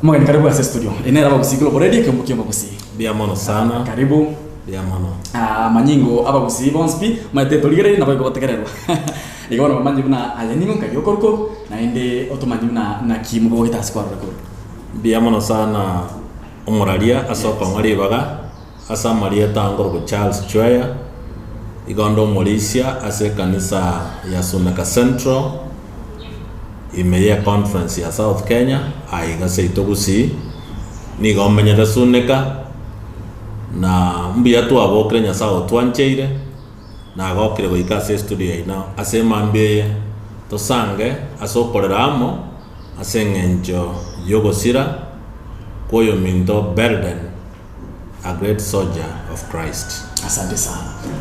Omogeni karibu ase estudio. Eye nere Abagusii Global Radio ekeombe kia Omogusii. Mbuya mono sana. Karibu. Mbuya mono. Ah, amanyingo abagusii bonsi pi omanyete torigereiri nabo igotegererwa. Igo bono bamanye buna aye ning'o nkai okorwa naende otomanye buna naki mobogete ase kwarora korwa. Mbuya mono sana omoraria ase okong'a ribaga ase amarieta nkorokwa Charles Chweya, igo nde omorisia ase ekanisa ya Suneka Central ime ye conference ya South Kenya aiga seito Gusii, nigo menyete Suneka na mbuya twabokire Nyasaye otwancheire nagokire goika ase estudio yaino ase emambia eye tosange ase okorera amo ase eng'encho y'ogosira kw'oyominto Belden. A great soldier of Christ. Asante sana.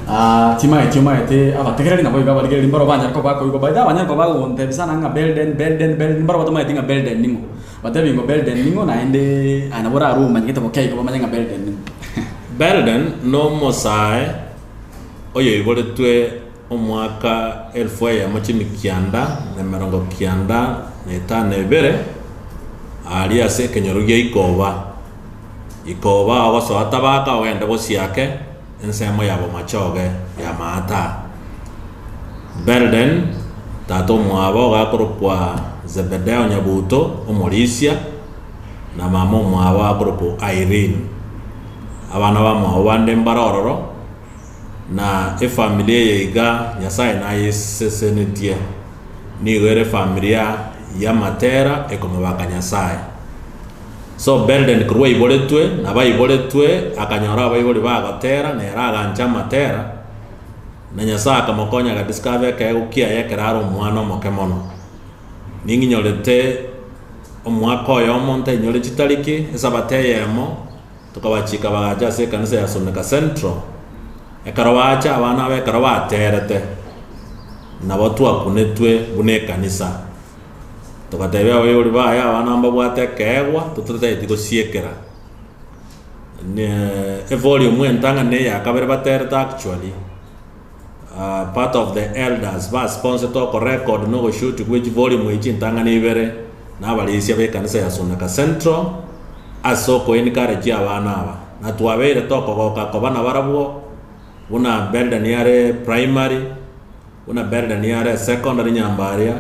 Ah, timaeti omaete abategereri nabo igo abarigereri mbaro banyare koba bakoigwa by the way abanyare koba bagontebia sana ng'a Belden Belden Belden mbaro batomaeti ng'a Belden ning'o. Batebi ng'o Belden ning'o naende aye nabo orarue omanyegete boke igo bamanye ng'a Belden ning'o. Belden nomosae oyoiboretwe omwaka elfu eyemo chimikianda na emerongo kianda na etano na ebere, aaria ase ekenyoro gia Ikoba. Ikoba ogosoa tabaka ogende bosiake ensemo ya bomachoge ya Maataa. Belden, tata omwabo ogakorokwa Zebedeo Nyabuto omorisia, na mama omwabo akorokwa Irene. Abana bamwabo bande mbare ororo, na efamiri eye iga Nyasae nayesesenetie, nigo ere efamilia y'amatera ekomobaka Nyasae. So Belden korwa aiboretwe, nabo aiboretwe akanyora abaibori bagotera, nere agancha amatera, na Nyasae akamokonya agadiscover ekeegwa kiaye ekero are omwana omoke mono. Ning'inyorete omwaka oyomo ntainyore chitariki, esabato eyemo, tokabachika bagacha ase ekanisa ya Suneka Central, ekero bacha abana aba ekero baterete, nabo twakunetwe buna ekanisa. Togatebia abaibori baye abana mbabwate ekeegwa totataeti gosiekera. Evolume entang'ani na eya kabere baterete actually part of the elders ba sponsete okorecord na ogoshoot gwe chivolume echi chintang'ani ibere na abarisia ba ekanisa ya Suneka Central ase oko encourage abana aba. Na twabeire tokogoka koba nabarabwo buna Belden are primary. Buna Belden are secondary Nyambaria,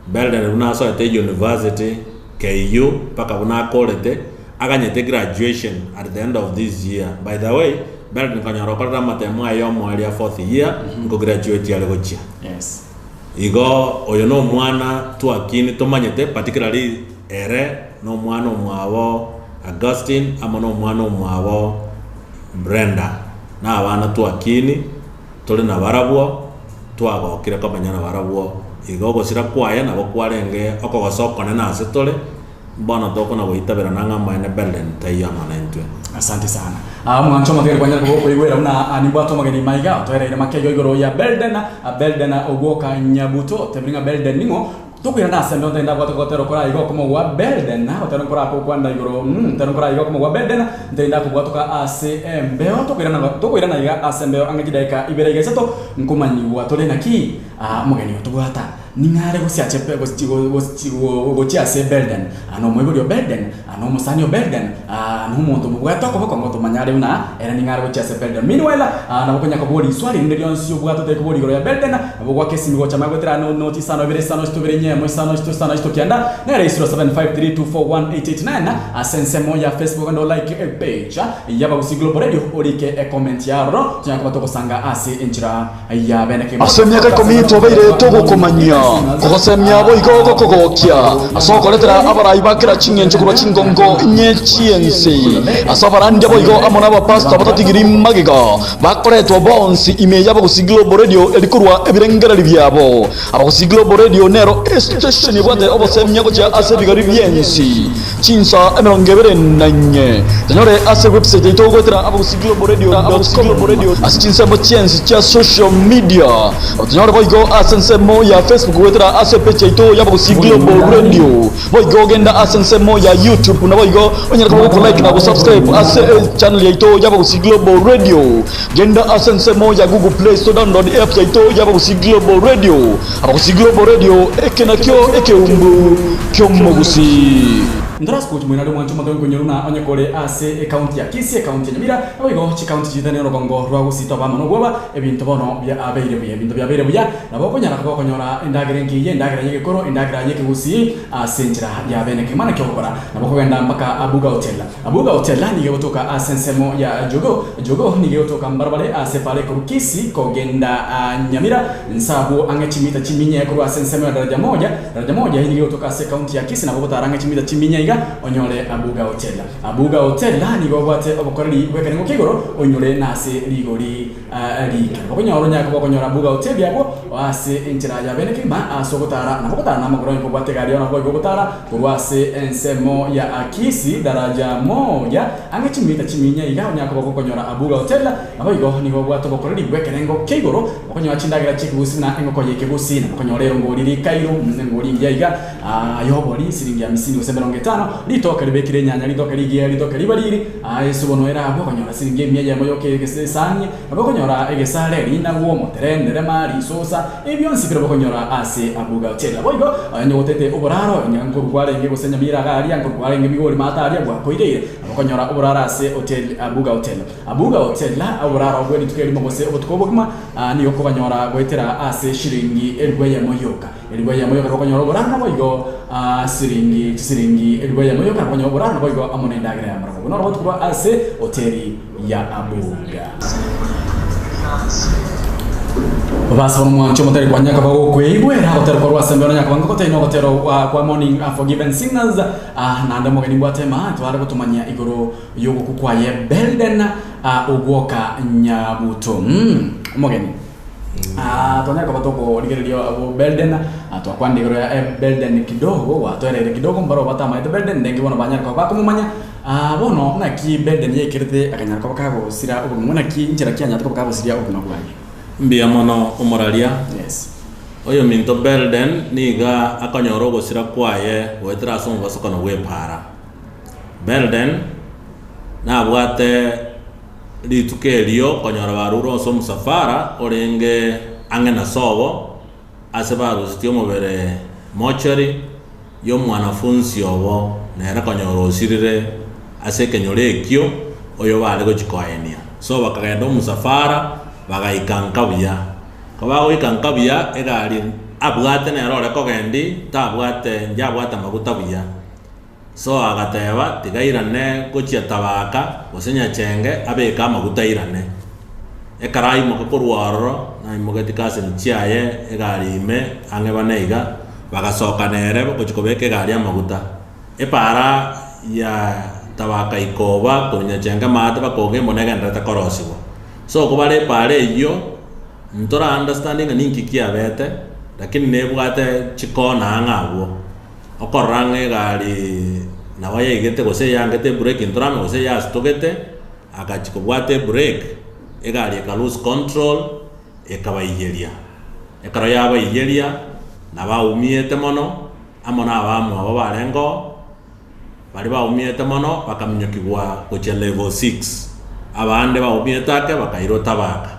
Belden buna asoete university KU mpaka buna akorete aganyete graduation at the end of this year. By the way, Belden konyora okorire amatemo aye omoerio a fourth year nko graduate are gochia. Yes. Igo oyo na omwana twakini tomanyete particularly ere na omwana omwabo Augustine amo na omwana omwabo Brenda na abana twakini. Tore nabarabwo, twagokire komenya nabarabwo. Igo ogosira kwaye nabo kwarenge okogosa okonene ase tore, bono tokona goitaberana ng'a amaene Belden taiyo amo naintwe. Asante sana. Ah, omwancho omotegeri kwanyare koba okoigwera buna ah, nimbwate omogeni maiga otoereire makeigo igoro ya Belden, ah, Belden ogwoka Nyabuto, tebiri ng'a Belden ning'o Tokoirana ase embeo ntari ndabwate gotera okora iga okomo gwa Belden, gotera nkora kokwanda igoro, mm, ntari nkora iga okomo gwa Belden, ntari ndakobwatoka ase embeo. Tokoirana, tokoirana iga ase embeo ang'e chidaeka ibere iga isato, nkomanyigwa tore naki ah, omogeni otobwata ning'are gosiache pe gochi gochi gochia ase Belden. Ah, nomoibori o Belden, ah, nomosani o Belden, ah, nomonto omobwate okoboko ngotomanya are buna ere ning'are gochia ase Belden. Meanwhile, ah, nabo konya koboria iswali rinde rionsi obwate otari koboria igoro ya Belden, Nabo goaka esimi gocha amaya goetera ano noti isano ibere isano isito ibere inye emo isano isito isano isito kianda nere 0753241889 ase ensemo ya Facebook ogende o like epage y'Abagusii Global Radio orike ecomment ya aroro tonyare koba togosanga ase enchera ya bene kegima. Ase emiaka ikomi twabeire togokomanyia, kogosemia boigo gokogokia, ase okoretera abarai ba kera ching'encho korwa chingongo inye chi'ense, ase abarandia boigo amo nabapastor batatigiri magega, Bakoretwa bonsi ime y'Abagusii Global Radio eri korwa ebirengererio biabo. Abagusii Global Radio nero estation ebwate obosemia gochia ase ebigori bi'ensi chinsa emerongo ebere na inye. Tonyore ase website yaito goetera abagusiiglobalradio.com ase chinsemo chi'ensi chia social media. Otonyore boigo ase ensemo ya Facebook goetera ase epage yaito y'Abagusii Global Radio. Boigo genda ase ensemo ya YouTube naboigo onyare koba gokolike na gosubscribe ase echannel yaito y'Abagusii Global Radio. Genda ase ensemo ya Google Play Store download eapp yaito y'Abagusii Global Radio. Abagusii Global Radio, eke nakio ekeumbu ki'omogusii. Ntorase gochia moino aria omwancho omote okonyorwa buna onye kore ase ecounty ya Kisii, ecounty ya Nyamira, naboigo chicounty chietanaine orogongo rwa Gusii toba amo nobwoba, ebinto bono biabeire buya, ebinto biabeire buya, nabo okonyara koba okonyora endagera engiya, endagera y'egekoro, endagera y'ekegusii ase enchera ya bene kegima. Naki ogokora? Nabo okogenda mpaka Abuga Hotel. Abuga Hotel nigo egotoka ase ensemo ya Jogoo. Jogoo nigo egotoka mbarabare ase epaara ekorwa Kisii kogenda Nyamira, Inse abwo ang'e chimita chiminye korwa ase ensemo ya daraja moja, daraja moja eyio nigo egotoka ase ekaunti ya Kisii nabo ogotara ang'e chimita chiminya iga onyore Abuga Hotel. Abuga Hotel nigo obwate obokoreri bw'ekerengo kia igoro oinyore nase rigori rike. Nabo okonyora onyare koba okonyora Abuga Hotel abwo ase enchera ya bene kegima ase ogotara nabo ogotara namagoro onye kobwate egari yao nabo boigo ogotara korwa ase ensemo ya Kisii daraja moja ang'e chimita chiminya iga onyare koba gokonyora Abuga Hotel. Naboigo nigo obwate obokoreri bw'ekerengo kia igoro, okonyora chindagera chi'ekegusii buna engoko y'ekegusii, na okonyora erongori rikairu, engori engiya iga, y'obori, siringi hamisini gose emerongo etano, ritoke ribekire enyanya, ritoke rigiya, ritoke ribariri, esubono ere abwo, okonyora siringi emia eyemo yoka esani, nabo okonyora egesare, rinagu, omotere, enderema, risosa, ebi bionsi birobwo okonyora ase abwo Hotel. Naboigo onye gotete oboraro, onye nkorwa kwarenge gose Nyamira iga aria, nkorwa kwarenge Migori maate aria, bwakoireire, nabo okonyora oboraro ase hotel, Abuga Hotel. Abuga Hotel, oboraro bwe rituko erimo gose obotuko obogima, nigo okobanyora goetera ase shilingi elifu eyemo yoka. Elifu eyemo yoka nabo okonyora oboraro naboigo siringi chisiringi elifu eyemo yoka nabo okonyora oboraro naboigo amo nendagera ya moroko. Obwo noro obotuko bwa ase hoteli ya Abuga. Basaba nomwancho omotari kwanya koba gokweigwera ogotera korwa ase embeo na nyakobanga ogotebia nogotera kwa Morning Forgiven Singers naende omogeni mbwate ema tware gotomanyia igoro Y'ogokwa kwaye Belden ogwoka nyabuto. Omogeni twanyare koba tokorigereria abwo Belden, twakwanire igoro ya Belden kidogo, gwatoereire kidogo mbaro batamaete Belden ndenge bono banyare koba bakomomanya. Bono naki Belden yaikerete akanyara koba kagosira obogima, naki inchera ki anyarete koba kagosiria obogima bwaye? Mbuya mono omoraria. Yes. Oyominto Belden niga akonyora ogosira kwaye goetera ase omobasokano bw'epaara. Belden nabwate rituko erio konyora barure ase omosafara orenge ang'e na sobo, ase barusetie omobere mortuary y'omwanafunsi obo nere konyora osirire ase ekenyoro ekio oyo bare gochia koenia. So bakagenda omosafara bagaika nka buya. Kobagoika nka buya egari abwate nere ore kogendi tabwate njabwate amaguta buya. So agateba, Tiga airane gochia Tabaka, gose Nyachenge, abeke amaguta airane. Ekero aimoka korwa ororo, naimogetie kaseni chiaye egari ime ang'e bane iga, bagasoka nere gochia kobeka egari amaguta. Epaara ya Tabaka ikoba korwa Nyachenge maate bakoga emo negendererete korosigwa. So okobara epaara eyio, ntora understand ng'a ninki kiabete, lakini nebwate chikona ang'e abwo. Okorora ng'a egari nabo yaigete gose eyangete ebreki ntorame gose yasitogete, agachia kobwata ebreki, egari eka lose control, ekabaiyeria. Ekero yabaiyeria, nabo aumiete mono, amo na abamwabo barenge oo, baria baumiete mono bakaminyokigwa gochia level six, abande baumiete ake bakairwa tabaka.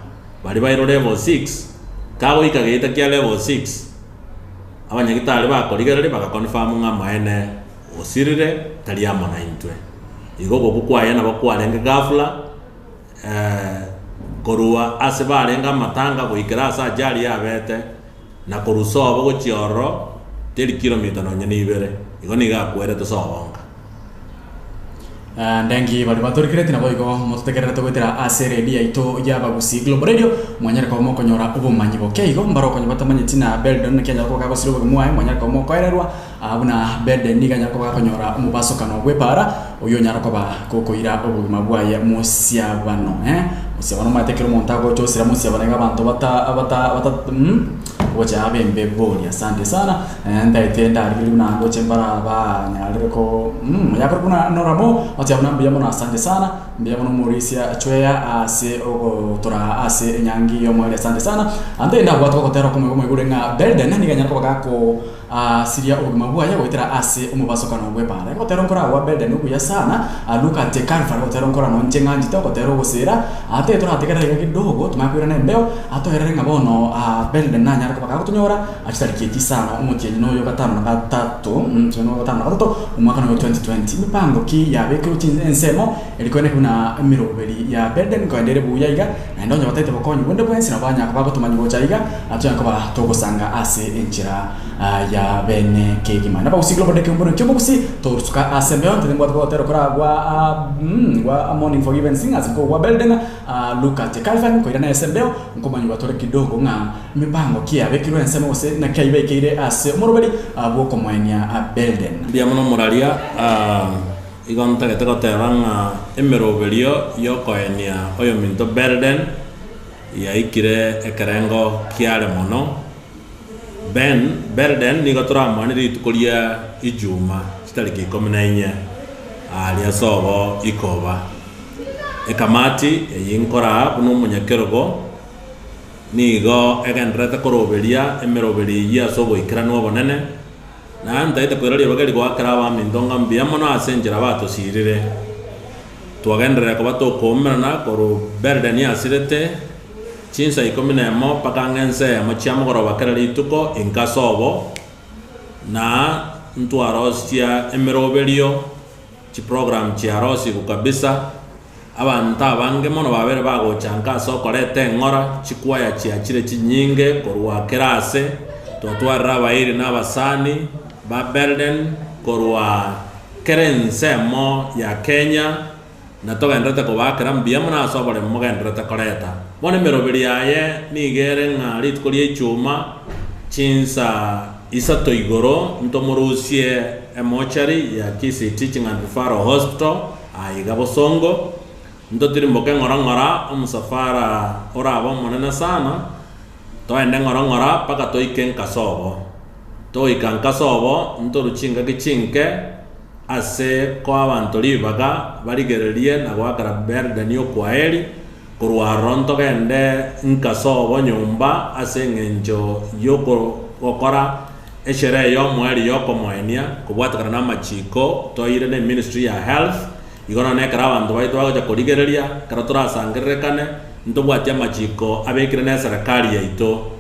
Baria bairwe level six, kagoika geita kia level six, Abanyagitari bakorigereria bagaconfirm ng'a amaene osirire tari amo naintwe. Igo ogokwa kwaye nabo kwarenge ghafla korwa ase barenge amatanga goikera ase ajali yabete na korwa sobo gochia ororo teri kilomita nonye na ibere. Igo nigo akwerete sobo nka. Ndengi baria batorikereti naboigo mototegererete goetera ase eredio yaito y'Abagusii Global Radio, mwanyare koba mokonyora obomanyi boke igo, mbare okonya batamanyeti na Beldon naki anyare koba gagosira obogima bwaye, mwanyare koba mokoererwa buna Belden nigo anyare koba gakonyora omobasokano bw'epaara, oyio onyare koba gokoira obogima bwaye mosiabano eh, mosiabano omanyete ekero omonto agocha osira mosiabano iga abanto bata bata bata gocha abembe bori asante sana. Ntaete ndarigererie buna ngoche mbara banyarire ko yakore buna noramo oteba buna mbuya mono asante sana mbuya mono omorisia chweya ase ogotoraa ase enyangi y'omoerio asante sana. Ante ndabwate ogotera okomo igo moigure ng'a Belden nigo anyare koba gako. Asiria obogima bwaye goetera ase omobasokano bw'epaara. Egotera nkora gwa Belden okuya sana, Look at Calvary ogotera nkora nonche ng'anchete ogotera ogosera, ate torategerera iga kidogo tomanye koirana embeo, atoerere ng'a bono Belden nanyare koba kagotonyora chitariki echi isano omotienyi noyo gatano na gatato omotienyi gatano na gatato omwaka noyo 2020. Mipango ki yabekirwe chin ensemo eri koeneka buna emeroberi ya Belden nkoenda ere buya iga, naende onye bataete bokonyi bonde bwensi nabo banyare koba bagotomanywa gocha iga, tonya koba togosanga ase enchera ya bene kegima. Nabagusii Global Decking Mbono ki'omogusii torusuka ase embeo ntete mbwate gotera okora gwa gwa Morning for Given Singers nko gwa Belden Look at Calvin nkoirana ase embeo nkomanyigwa tore kidogo ng'a mipango ki yabekirwe ensemo gose naki ayibekeire ase omoroberi bw'okomoenia Belden. Mbuya mono moraria, igo ntagete goteba ng'a emeroberio y'okoenia oyominto Belden yaikire ekerengo kiare mono. Ben Belden nigo toramwane rituko ria Ijuma chitariki ikomi na inye aaria sobo ikoba. Ekamati eye nkoraa buna omonyakerogo nigo egendererete koroberia emeroberi eyio ase oboikeranu obonene, na ntaete koira ribaga eri goakera abaminto ng'a mbuya mono ase enchera batosirire. Twagenderera koba tokoumerana korwa Belden asirete. Chinsa ikomi nemo mpaka ang'e ensa eyemo chia mogoroba kera rituko inka sobo, na ntwarosia emeroberio, chiprogram chiarosigwe kabisa, abanto abange mono babere bagocha nka ase okoreta eng'ora, chikwaya chiachire chinyinge korwa kera ase, twatwarire abairi na abasani ba Belden korwa kera ensemo ya Kenya. na togendererete kobaakera mbuya mono ase oboremu mogendererete koreta. Bono emeroberi yaye nigo ere ng'a rituko ria Ichuma chinsa isato igoro ntomorusie emochari ya Kisii Teaching and Referral Hospital aiga Bosongo, ntotirimboke ng'ora ng'ora omosafara orabe omonene sana, toende ng'ora ng'ora mpaka toike Nkasobo. Togoika Nkasobo ntorwe chingaki chinke. Ase koa abanto ribaga barigererie na goakera Beldani okwaeri, korwa aroro ntogende nka sobo nyomba ase engencho y'ogokora esherehe y'omoerio y'okomoenia kobwatekana namachiko toire ne ministry ya health. Igo nonya ekero abanto baito bagocha korigereria, ekero torasangererekane, ntobwatie amachiko abekire neserekari yaito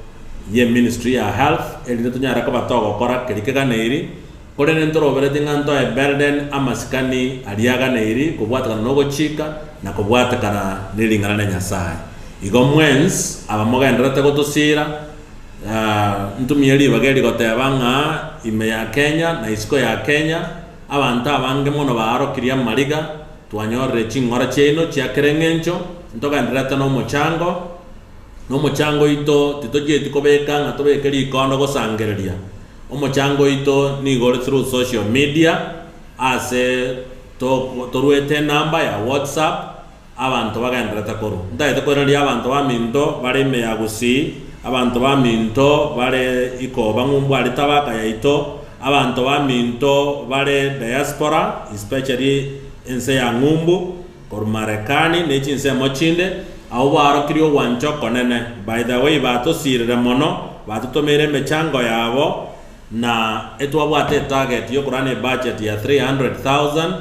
ye ministry ya health, erinde tonyare koba togokora keria keganeiri. Korende ntoroberetie ng'a ntoe Belden amasikani aria aganeiri kobwatekana nogochika na kobwatekana nering'ana ria Nyasae. Igo mwensi aba mogendererete gotosiira, ntumie ribaga eri goteba ng'a ime ya Kenya na isiko ya Kenya abanto abange mono baarokirie amariga, twanyorire ching'ora chiaino chia kera eng'encho, ntogendererete nomochango, na omochango oito titochieti kobeka ng'a tobeke rikondo gosangereria. Omochango oito nigo ore through social media ase toruete enamba ya WhatsApp abanto bagenderete korwa. Ntagete koiraneria abanto baminto bare ime ya Gusii, abanto baminto bare ikoba ng'umbu aria tabaka yaito, abanto baminto bare diaspora especially ense ya ng'umbu korwa Marekani ne chinsemo chinde, abwo baorokirie ogwancha okonene. By the way batosirire mono, batotomeire emechango yabo, na etwabwate etarget yokorana ebudget ya 300,000,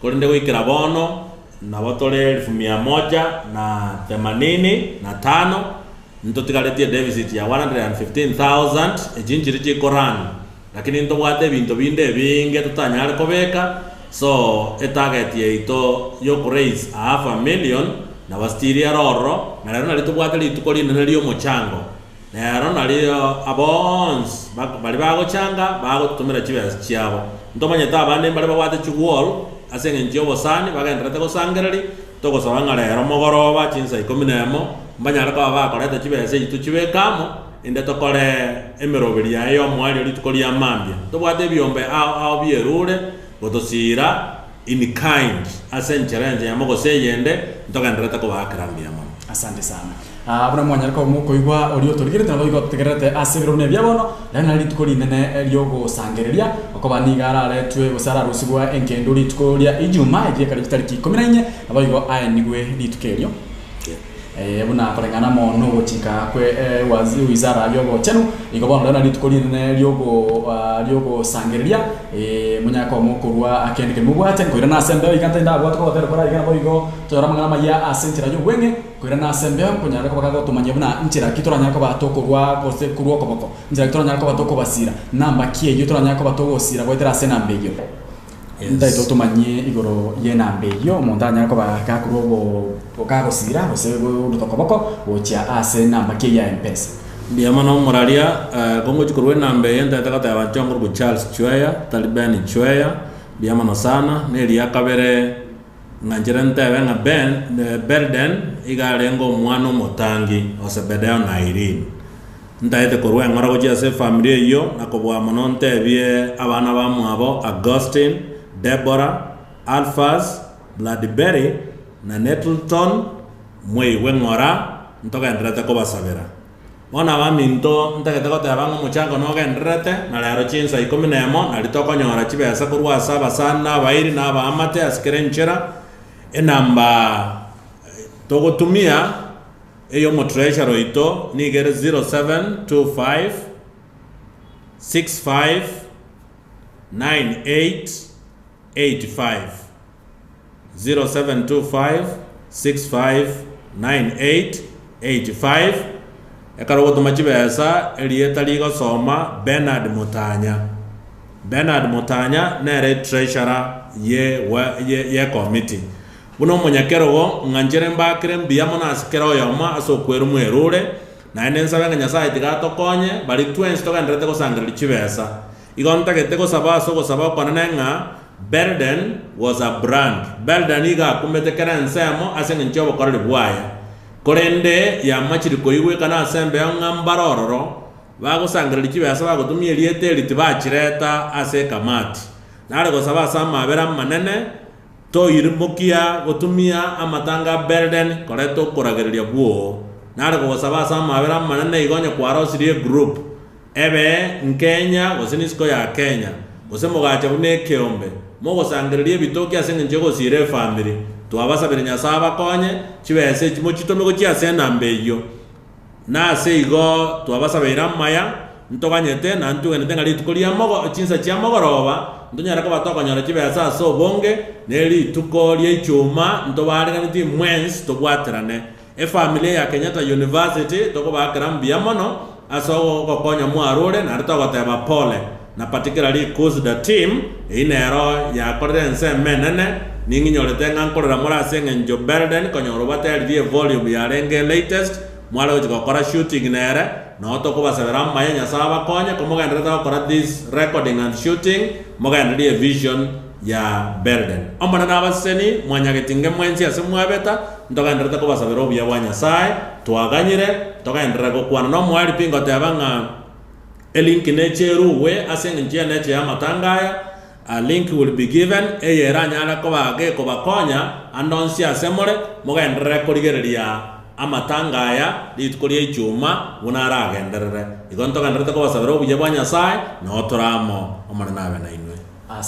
korende goikera bono nabo tore elfu mia moja na themanini na tano, ntotigaretie edeficit ya 115,000, echi nchiria chikorun. Lakini ntobwate ebinto binde ebinge totanyare kobeka, so etarget yaito yoko raise a half a million nabo still ere ororo, na rero nario tobwate rituko rinene riomochango. Nero nario abonsi baria bagochanga bagototomera chibesa chiabo. Ntomanyete abande mbare babwate chigwall ase eng'encho y'obosani bagendererete gosangereria, togosaba ng'a rero mogoroba chinsa ikomi na emo mbanyare koba bakoreta chibesa echi tochibeke amo, Inde tokore emeroberi yaye y'omoerio rituko ria mambia. Tobwate ebiombe ao ao bierure gotosiira in kind ase enchera enchemo gose eyende, ntogendererete kobaakera mbuya mono. Asante sana. Ah, buna mwanyare koba mokoigwa oria otorigerete nabo igo ototegererete ase ebiro buna ebia bono, riari nari rituko rinene riogosangereria, okoba nigo araretwe gose ararusigwa enkendo rituko ria Ijuma, eria ekare chitariki ikomi na inye, nabo igo aenigwe rituko erio. Buna koreng'ana amo nogochika kwe wizara y'obochenu, igo bono rero rituko rinene riogosangereria, monyare koba mokorua kende keria mobwate, nkoirana ase embeo iga ntari ndabwate kogotera kore aiga naboigo tonyore amang'ana amaya ase enchera y'obweng'e, koirana ase embeo nkonyare koba gagotomanyia buna nchera ki toranyare koba tokorua gose korua okoboko, nchera ki toranyare koba tokobasira, namba ki eyio toranyare koba togosira goetera ase enamba eyio. Ntaete otomanyie igoro y'enamba eyio, omonto anyare koba gakorwa obo gagosira gose goruta okoboko gochia ase enamba ki eyio ya Mpesa. Mbuya mono omoraria, kongochia korwa enamba eye ntaete goteba inche nkorokwa Charles Chweya, tari Ben Chweya, mbuya mono sana, na eria kabere ng'a nchere ntebe ng'a Ben Belden iga arenge omwana omotangi o Zebedeo na Irene. Ntaete korwa eng'ora gochia ase efamiri eyio, na kobua mono ntebie abana bamwabo Augustine, Deborah, Alphas, Bradbury, na Nettleton, mweigwe ng'ora ntogendererete kobasabera. Bono abaminto, ntagete goteba ng'a omochango nogendererete, na rero chinsa ikomi nemo nario tokonyora chibesa korwa ase abasani na abairi na abaamate ase kera enchera, enamba togotumia. Ey'omotreasurer oito nigo ere 0725 65 98 85, 0725 65 98 85. Ekero ogotoma chibesa erieta rigosoma Bernard Mutanya. Bernard Mutanya nere treasurer ye ye committee. Buna omonyakerogo, ng'a nchere mbakere mbuya mono ase kera oyomo ase okwerumwa erure, naende nsabe ng'a Nyasae tiga atokonye baria twensi togendererete gosangereria chibesa. Igo ntagete gosaba ase ogosaba okonene ng'a Belden was a brand. Belden iga akumete kera ensemo ase engencho y'obokoreri bwaye. Korende yamachire koigwekana ase embeo ng'a mbare ororo bagosangereria chibesa bagotumia erieta eri tibachireta ase ekamati. Nare gosaba ase amabera amanene Toirimokia gotumia amatanga a Belden koreta okoragereria bwoo. Nare kogosaba ase amabera amanene igo onye kwarosirie egroup, ebe nkenya gose nisiko ya Kenya, gose mogacha buna ekeombe, mogosangereria ebitoki ase engencho egosiira efamiri. Twabasabire Nyasae abakonye, chibesa echi mochitome gochia ase enamba eyio. Nase igo twabasabeire amaya, ntoganyete na ntwegenete ng'a rituko ria mogo chinsa chia mogoroba ntonyare koba tokonyora chibesa ase obonge, ne rituko ria ichuma ntobaariganetie mwensi tobwaterane. Efamiri ya Kenyatta University tokobaakera mbuya mono ase ogokonya mwarure naende togoteba pole na particularly Kusda team eyio nero yakorire ensemo enene ning'inyorete ng'a nkorera more ase eng'encho Belden konyora obateririe evolume yarenge latest mware gochia gokora shooting nere noo tokobasabera amaya Nyasae abakonye komogendererete gokora this recording and shooting mogendererie evision ya Belden. Omonene abaseseni mwanyagetinge mwensi ase mwabeta ntogendererete kobasabera obuya bwa Nyasae twaganyire togenderere gokwana nomoerio pi ngoteba ng'a Elink neche erugwe ase engencho y'eneche y'amatanga aya, A link will be given, eye eranyare koba gekobakonya ande onsi ase more, mogenderere korigereria amatanga aya rituko ria Ichuma buna aragenderere. Igo ntogendererete kobasabera obuya bwa Nyasae, nao tore amo, Omonene abe nainwe.